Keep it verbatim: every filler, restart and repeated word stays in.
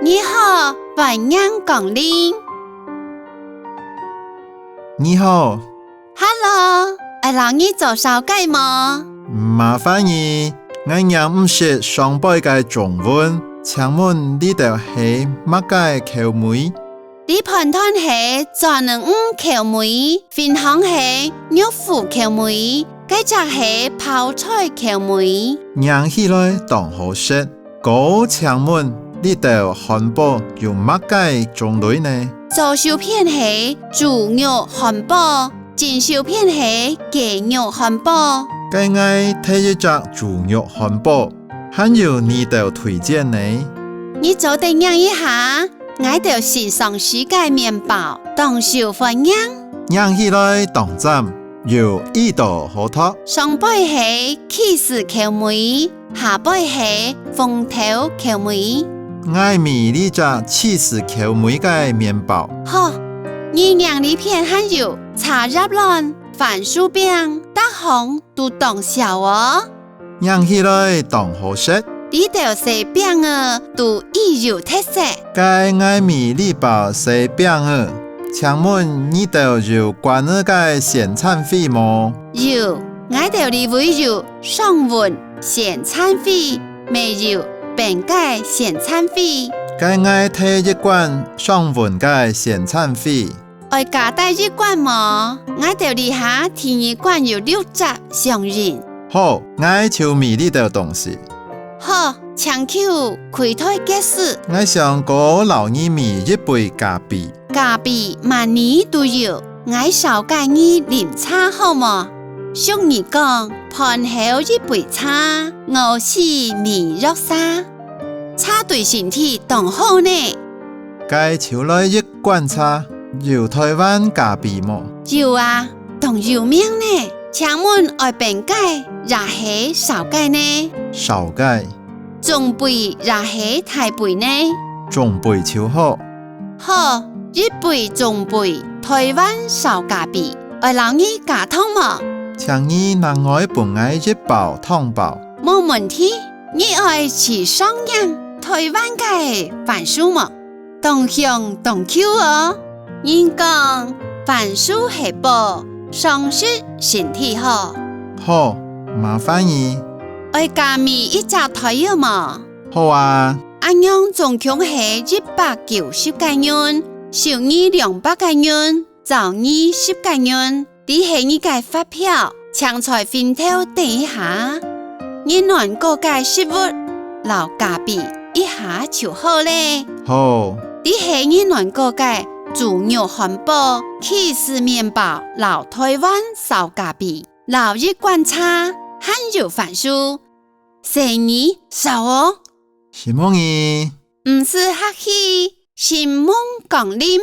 你好，歡迎光臨。你好。Hello，愛摎你做紹介無？麻煩你，𠊎念毋識上背个中文，請問這兜係麼个口味？ 這盤飯係專門口味，脣項係肉脯口味，該隻係泡菜口味。聽起來當好食。該請問，這兜漢堡有麼个種類呢？左手片係豬肉漢堡，正手片係雞肉漢堡。該𠊎摕一隻豬肉漢堡。 還有哪兜推薦呢？你做得䀴一下，𠊎兜新上市个麵包，當受歡迎。䀴起來當讚，有幾多好擇？上背係起司口味，下背係紅豆口味。𠊎買這隻起司口味个麵包。好，你䀴這片還有茶葉卵、番薯餅，逐項都當燒哦。 䀴起來當好食。這兜細餅仔都已有特色。該𠊎買這包細餅仔，請問你兜有罐仔个仙草水無？有，𠊎兜這位有常溫仙草水，乜有冰个仙草水。該𠊎摕一罐常溫个仙草水。 愛加帶一罐無？𠊎兜這下第二罐有六折相應。好，𠊎就買這兜東西。好，請去櫃台結數。𠊎想過摎你買一杯咖啡。咖啡麼人都有，𠊎紹介你啉茶好無？俗語講，飯後一杯茶，餓死未落儕。茶對身體當好呢。該就來一 罐茶，有臺灣咖啡無？有啊，當有名呢。請問愛冰个也係燒个呢？燒个。中杯也係大杯呢？中杯就好。好，一杯中杯臺灣燒咖啡，愛摎你加糖無？請你另外分𠊎一包糖包。無問題，你愛試嚐䀴臺灣个番薯無？ 當香當Q哦！人講，番薯係寶，常食身體好。好，麻煩你。愛加買一隻袋仔無？好啊。恁樣總共係一百九十個銀，收你兩百個銀，找你十個銀。 這係你个發票，請在脣頭等一下。你暖過个食物摎咖啡一下就好了。好。這係你暖過个豬肉漢堡、起司麵包摎臺灣燒咖啡，摎一罐茶，還有番薯。細義燒哦！承蒙你。毋使客氣，承蒙光臨。